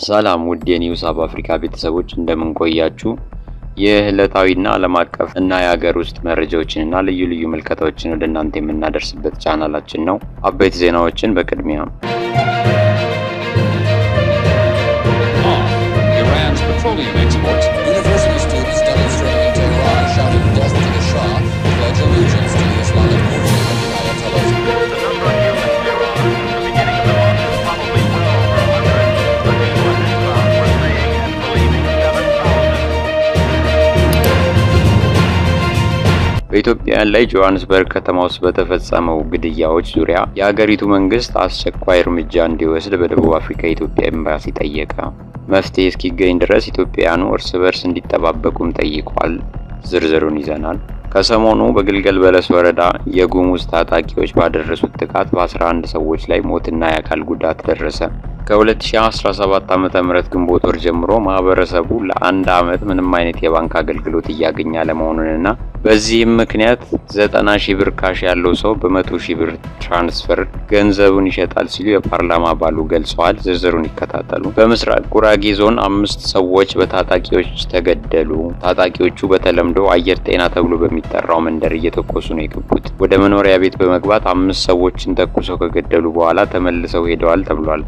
ሰላም ውድ የ News Hub Africa ቤተሰቦች፣ እንደምን ቆያችሁ? ይህ ዕለታዊና ዓለም አቀፍ እና የሀገር ውስጥ መረጃዎችንና ልዩ ልዩ ምልከታዎችን ወደ እናንተ የምናደርስበት ቻናላችን ነው። አበይት ዜናዎችን በቅድሚያ Off. Iran's petroleum exports. University students demonstrating in Tehran shouting "Death to the Shah," pledge allegiance to the Islamic movement of the Ayatollahs. The number of humans there are since the beginning of the month is probably well over 100, but people in this crowd were saying and believing 7,000. በኢትዮጵያውያን ላይ ጆሃንስበርግ ከተማ ውስጥ በተፈጸመው ግድያዎች ዙሪያ የሀገሪቱ መንግስት አስቸኳይ እርምጃ እንዲወስድ በደቡብ አፍሪካ የኢትዮጵያ ኤምባሲ ጠየቀ። መፍትሄ እስኪገኝ ድረስ ኢትዮጵያውያኑ እርስ በርስ እንዲጠባበቁም ጠይቋል። ዝርዝሩን ይዘናል። ከሰሞኑ በግልገል በለስ ወረዳ የጉሙዝ ታጣቂዎች ባደረሱት ጥቃት በ11 ሰዎች ላይ ሞትና የአካል ጉዳት ደረሰ። ከ2017 ዓ.ም ግንቦት ወር ጀምሮ ማህበረሰቡ ለአንድ ዓመት ምንም አይነት የባንክ አገልግሎት እያገኘ አለመሆኑንና በዚህም ምክንያት 90 ሺህ ብር cash ያለው ሰው በ100 ሺህ ብር transfer ገንዘቡን ይሸጣል ሲሉ የፓርላማ አባሉ ገልጸዋል። ዝርዝሩን ይከታተሉ። በምስራቅ ጉራጌ ዞን አምስት ሰዎች በታጣቂዎች ተገደሉ። ታጣቂዎቹ በተለምዶ አየር ጤና ተብሎ በሚጠራው መንደር እየተኮሱ ነው የገቡት። ወደ መኖሪያ ቤት በመግባት አምስት ሰዎችን ተኩሰው ከገደሉ በኋላ ተመልሰው ሄደዋል ተብሏል።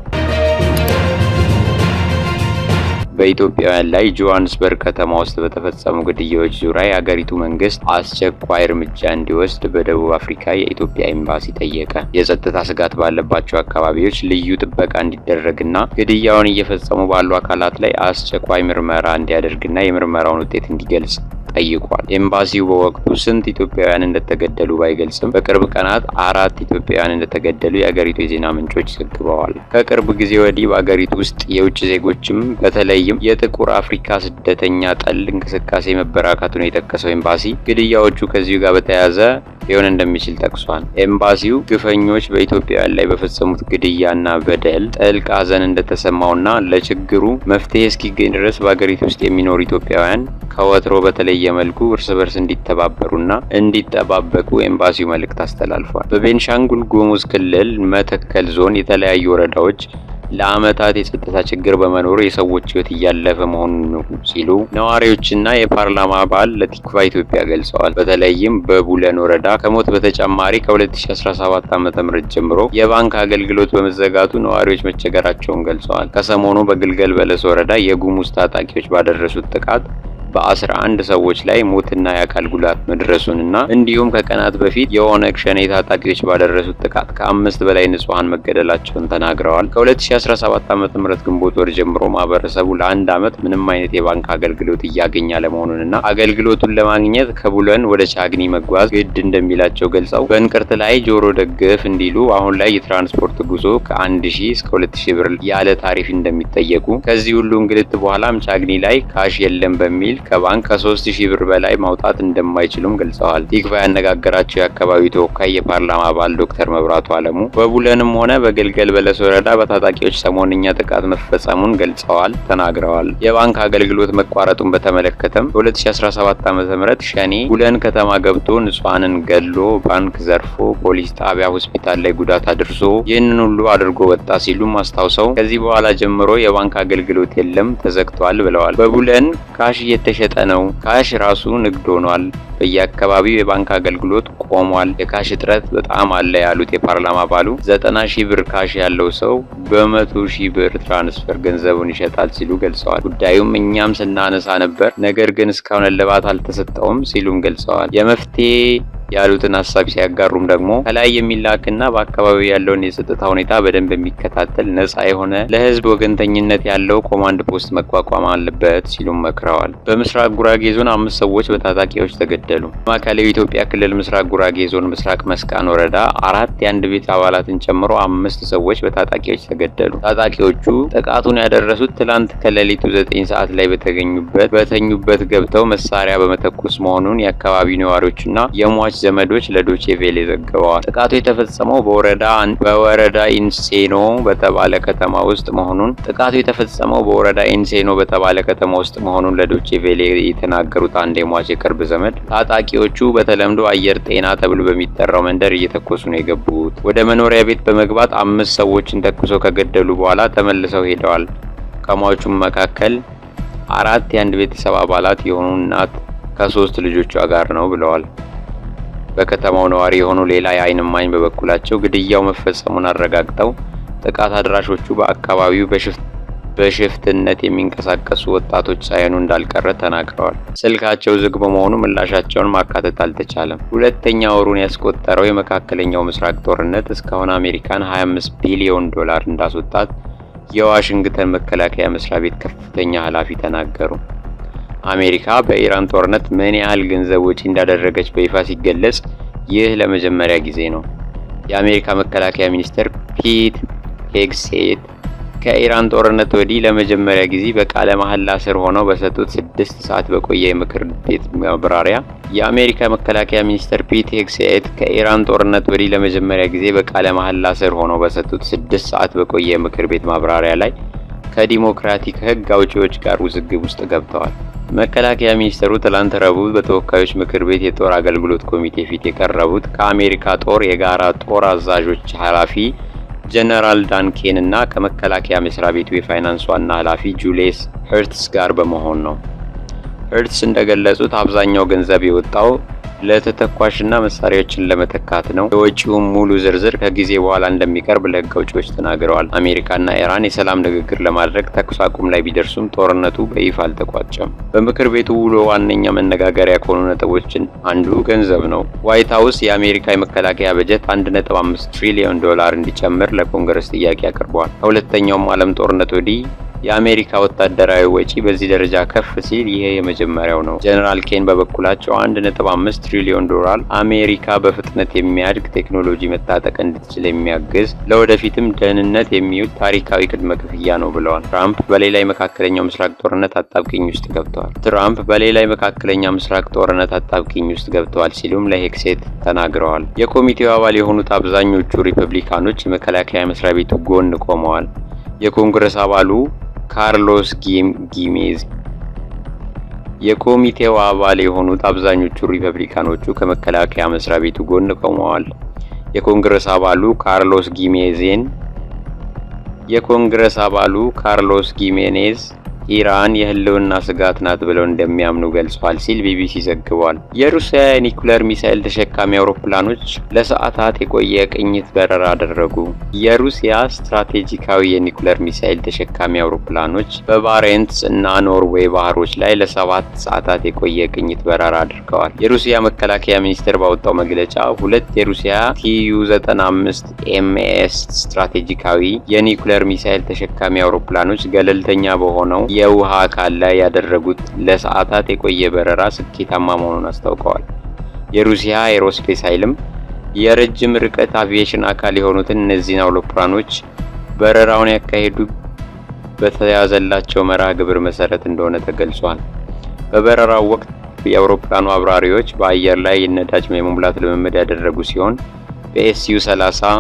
በኢትዮጵያውያን ላይ ጆሃንስበርግ ከተማ ውስጥ በተፈጸሙ ግድያዎች ዙሪያ የአገሪቱ መንግስት አስቸኳይ እርምጃ እንዲወስድ በደቡብ አፍሪካ የኢትዮጵያ ኤምባሲ ጠየቀ። የጸጥታ ስጋት ባለባቸው አካባቢዎች ልዩ ጥበቃ እንዲደረግና ግድያውን እየፈጸሙ ባሉ አካላት ላይ አስቸኳይ ምርመራ እንዲያደርግና የምርመራውን ውጤት እንዲገልጽ ጠይቋል። ኤምባሲው በወቅቱ ስንት ኢትዮጵያውያን እንደተገደሉ ባይገልጽም በቅርብ ቀናት አራት ኢትዮጵያውያን እንደተገደሉ የአገሪቱ የዜና ምንጮች ዘግበዋል። ከቅርብ ጊዜ ወዲህ በአገሪቱ ውስጥ የውጭ ዜጎችም በተለይም የጥቁር አፍሪካ ስደተኛ ጠል እንቅስቃሴ መበራከቱን የጠቀሰው ኤምባሲ ግድያዎቹ ከዚሁ ጋር በተያያዘ ሊሆን እንደሚችል ጠቅሷል። ኤምባሲው ግፈኞች በኢትዮጵያውያን ላይ በፈጸሙት ግድያና በደል ጥልቅ ሐዘን እንደተሰማውና ለችግሩ መፍትሄ እስኪገኝ ድረስ በአገሪቱ ውስጥ የሚኖሩ ኢትዮጵያውያን ከወትሮ በተለየ መልኩ እርስ በርስ እንዲተባበሩና እንዲጠባበቁ ኤምባሲው መልእክት አስተላልፏል። በቤንሻንጉል ጉሙዝ ክልል መተከል ዞን የተለያዩ ወረዳዎች ለዓመታት የጸጥታ ችግር በመኖሩ የሰዎች ሕይወት እያለፈ መሆኑን ነው ሲሉ ነዋሪዎችና የፓርላማ አባል ለቲክቫ ኢትዮጵያ ገልጸዋል። በተለይም በቡለን ወረዳ ከሞት በተጨማሪ ከ2017 ዓ.ም ጀምሮ የባንክ አገልግሎት በመዘጋቱ ነዋሪዎች መቸገራቸውን ገልጸዋል። ከሰሞኑ በግልገል በለስ ወረዳ የጉሙዝ ታጣቂዎች ባደረሱት ጥቃት በ11 ሰዎች ላይ ሞትና የአካል ጉዳት መድረሱንና እንዲሁም ከቀናት በፊት የኦነግ ሸኔ ታጣቂዎች ባደረሱት ጥቃት ከአምስት በላይ ንጹሐን መገደላቸውን ተናግረዋል። ከ2017 ዓ.ም ግንቦት ወር ጀምሮ ማህበረሰቡ ለአንድ ዓመት ምንም አይነት የባንክ አገልግሎት እያገኘ አለመሆኑንና አገልግሎቱን ለማግኘት ከቡለን ወደ ቻግኒ መጓዝ ግድ እንደሚላቸው ገልጸው፣ በእንቅርት ላይ ጆሮ ደግፍ እንዲሉ አሁን ላይ የትራንስፖርት ጉዞ ከ1000 እስከ 2000 ብር ያለ ታሪፍ እንደሚጠየቁ፣ ከዚህ ሁሉ እንግልት በኋላም ቻግኒ ላይ cash የለም በሚል ከባንክ ከ3000 ብር በላይ ማውጣት እንደማይችሉም ገልጸዋል። ቲክቫ ያነጋገራቸው የአካባቢው ተወካይ የፓርላማ አባል ዶክተር መብራቱ አለሙ በቡለንም ሆነ በግልገል በለስ ወረዳ በታጣቂዎች ሰሞንኛ ጥቃት መፈጸሙን ገልጸዋል ተናግረዋል። የባንክ አገልግሎት መቋረጡን በተመለከተም በ2017 ዓ.ም ሸኔ ቡለን ከተማ ገብቶ ንጹሐንን ገድሎ፣ ባንክ ዘርፎ፣ ፖሊስ ጣቢያ፣ ሆስፒታል ላይ ጉዳት አድርሶ ይህንን ሁሉ አድርጎ ወጣ ሲሉም አስታውሰው ከዚህ በኋላ ጀምሮ የባንክ አገልግሎት የለም፣ ተዘግቷል ብለዋል። በቡለን cash እየተሸጠ ነው። Cash ራሱ ንግድ ሆኗል። በየአካባቢው የባንክ አገልግሎት ቆሟል። የ cash እጥረት በጣም አለ ያሉት የፓርላማ አባሉ 90 ሺህ ብር cash ያለው ሰው በ100 ሺህ ብር transfer ገንዘቡን ይሸጣል ሲሉ ገልጸዋል። ጉዳዩም እኛም ስናነሳ ነበር፣ ነገር ግን እስካሁን እልባት አልተሰጠውም ሲሉም ገልጸዋል። የመፍትሄ ያሉትን ሀሳብ ሲያጋሩም ደግሞ ከላይ የሚላክና በአካባቢው ያለውን የጸጥታ ሁኔታ በደንብ የሚከታተል፣ ነጻ የሆነ፣ ለሕዝብ ወገንተኝነት ያለው ኮማንድ ፖስት መቋቋም አለበት ሲሉም መክረዋል። በምስራቅ ጉራጌ ዞን አምስት ሰዎች በታጣቂዎች ተገደሉ። ማዕከላዊ ኢትዮጵያ ክልል ምስራቅ ጉራጌ ዞን ምስራቅ መስቃን ወረዳ አራት የአንድ ቤት አባላትን ጨምሮ አምስት ሰዎች በታጣቂዎች ተገደሉ። ታጣቂዎቹ ጥቃቱን ያደረሱት ትላንት ከሌሊቱ 9 ሰዓት ላይ በተገኙበት በተኙበት ገብተው መሳሪያ በመተኮስ መሆኑን የአካባቢው ነዋሪዎችና የሟች ዘመዶች ለዶቼ ቬሌ ዘግበዋል። ጥቃቱ የተፈጸመው በወረዳ ኢንሴኖ በተባለ ከተማ ውስጥ መሆኑን ጥቃቱ የተፈጸመው በወረዳ ኢንሴኖ በተባለ ከተማ ውስጥ መሆኑን ለዶቼ ቬሌ የተናገሩት አንድ የሟች የቅርብ ዘመድ ታጣቂዎቹ በተለምዶ አየር ጤና ተብሎ በሚጠራው መንደር እየተኮሱ ነው የገቡት። ወደ መኖሪያ ቤት በመግባት አምስት ሰዎችን ተኩሰው ከገደሉ በኋላ ተመልሰው ሄደዋል። ከሟቹም መካከል አራት የአንድ ቤተሰብ አባላት የሆኑ እናት ከሶስት ልጆቿ ጋር ነው ብለዋል። በከተማው ነዋሪ የሆኑ ሌላ የዓይን እማኝ በበኩላቸው ግድያው መፈጸሙን አረጋግጠው ጥቃት አድራሾቹ በአካባቢው በሽፍትነት የሚንቀሳቀሱ ወጣቶች ሳይሆኑ እንዳልቀረ ተናግረዋል። ስልካቸው ዝግ በመሆኑ ምላሻቸውን ማካተት አልተቻለም። ሁለተኛ ወሩን ያስቆጠረው የመካከለኛው ምስራቅ ጦርነት እስካሁን አሜሪካን 25 ቢሊዮን ዶላር እንዳስወጣት የዋሽንግተን መከላከያ መስሪያ ቤት ከፍተኛ ኃላፊ ተናገሩ። አሜሪካ በኢራን ጦርነት ምን ያህል ገንዘብ ወጪ እንዳደረገች በይፋ ሲገለጽ ይህ ለመጀመሪያ ጊዜ ነው። የአሜሪካ መከላከያ ሚኒስትር ፒት ሄግሴት ከኢራን ጦርነት ወዲህ ለመጀመሪያ ጊዜ በቃለ መሐላ ስር ሆነው በሰጡት 6 ሰዓት በቆየ የምክር ቤት ማብራሪያ፣ የአሜሪካ መከላከያ ሚኒስትር ፒት ሄግሴት ከኢራን ጦርነት ወዲህ ለመጀመሪያ ጊዜ በቃለ መሐላ ስር ሆነው በሰጡት 6 ሰዓት በቆየ የምክር ቤት ማብራሪያ ላይ ከዲሞክራቲክ ሕግ አውጪዎች ጋር ውዝግብ ውስጥ ገብተዋል። መከላከያ ሚኒስትሩ ትላንት ረቡዕ በተወካዮች ምክር ቤት የጦር አገልግሎት ኮሚቴ ፊት የቀረቡት ከአሜሪካ ጦር የጋራ ጦር አዛዦች ኃላፊ ጀነራል ዳን ኬን እና ከመከላከያ መስሪያ ቤቱ የፋይናንስ ዋና ኃላፊ ጁሊየስ ኸርትስ ጋር በመሆን ነው። ኸርትስ እንደገለጹት አብዛኛው ገንዘብ የወጣው ለተተኳሽና መሳሪያዎችን ለመተካት ነው። የወጪውን ሙሉ ዝርዝር ከጊዜ በኋላ እንደሚቀርብ ለሕግ አውጪዎች ተናግረዋል። አሜሪካና ኢራን የሰላም ንግግር ለማድረግ ተኩስ አቁም ላይ ቢደርሱም ጦርነቱ በይፋ አልተቋጨም። በምክር ቤቱ ውሎ ዋነኛ መነጋገሪያ ከሆኑ ነጥቦች አንዱ ገንዘብ ነው። ዋይት ሀውስ የአሜሪካ የመከላከያ በጀት 1.5 ትሪሊዮን ዶላር እንዲጨምር ለኮንግረስ ጥያቄ አቅርበዋል። ከሁለተኛውም ዓለም ጦርነት ወዲህ የአሜሪካ ወታደራዊ ወጪ በዚህ ደረጃ ከፍ ሲል ይሄ የመጀመሪያው ነው። ጀነራል ኬን በበኩላቸው 1.5 ትሪሊዮን ዶላር አሜሪካ በፍጥነት የሚያድግ ቴክኖሎጂ መታጠቅ እንድትችል የሚያግዝ፣ ለወደፊትም ደህንነት የሚውል ታሪካዊ ቅድመ ክፍያ ነው ብለዋል። ትራምፕ በሌላ የመካከለኛው ምስራቅ ጦርነት አጣብቂኝ ውስጥ ገብተዋል። ትራምፕ በሌላ የመካከለኛ ምስራቅ ጦርነት አጣብቂኝ ውስጥ ገብተዋል ሲሉም ለሄግሴት ተናግረዋል። የኮሚቴው አባል የሆኑት አብዛኞቹ ሪፐብሊካኖች የመከላከያ መስሪያ ቤቱ ጎን ቆመዋል። የኮንግረስ አባሉ ካርሎስ ጊሜዝ የኮሚቴው አባል የሆኑት አብዛኞቹ ሪፐብሊካኖቹ ከመከላከያ መስሪያ ቤቱ ጎን ቆመዋል። የኮንግረስ አባሉ ካርሎስ ጊሜዜን የኮንግረስ አባሉ ካርሎስ ጊሜኔዝ ኢራን የህልውና ስጋት ናት ብለው እንደሚያምኑ ገልጸዋል ሲል ቢቢሲ ዘግቧል። የሩሲያ የኒኩለር ሚሳኤል ተሸካሚ አውሮፕላኖች ለሰዓታት የቆየ ቅኝት በረራ አደረጉ። የሩሲያ ስትራቴጂካዊ የኒኩለር ሚሳኤል ተሸካሚ አውሮፕላኖች በባሬንትስ እና ኖርዌይ ባህሮች ላይ ለ7 ሰዓታት የቆየ ቅኝት በረራ አድርገዋል። የሩሲያ መከላከያ ሚኒስቴር ባወጣው መግለጫ ሁለት የሩሲያ ቲዩ 95 ኤምኤስ ስትራቴጂካዊ የኒኩለር ሚሳኤል ተሸካሚ አውሮፕላኖች ገለልተኛ በሆነው የውሃ አካል ላይ ያደረጉት ለሰዓታት የቆየ በረራ ስኬታማ መሆኑን አስታውቀዋል። የሩሲያ ኤሮስፔስ ኃይልም የረጅም ርቀት አቪዬሽን አካል የሆኑትን እነዚህን አውሮፕላኖች በረራውን ያካሄዱ በተያዘላቸው መርሃ ግብር መሰረት እንደሆነ ተገልጿል። በበረራው ወቅት የአውሮፕላኑ አብራሪዎች በአየር ላይ የነዳጅ የመሙላት ልምምድ ያደረጉ ሲሆን፣ በኤስዩ 30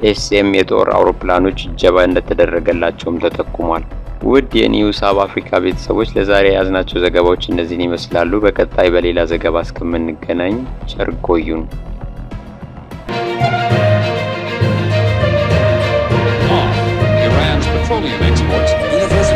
ኤስኤም የጦር አውሮፕላኖች እጀባ እንደተደረገላቸውም ተጠቁሟል። ውድ የኒውስ ሀብ አፍሪካ ቤተሰቦች፣ ለዛሬ የያዝናቸው ዘገባዎች እነዚህን ይመስላሉ። በቀጣይ በሌላ ዘገባ እስከምንገናኝ ቸር ቆዩን። On Iran's petroleum exports University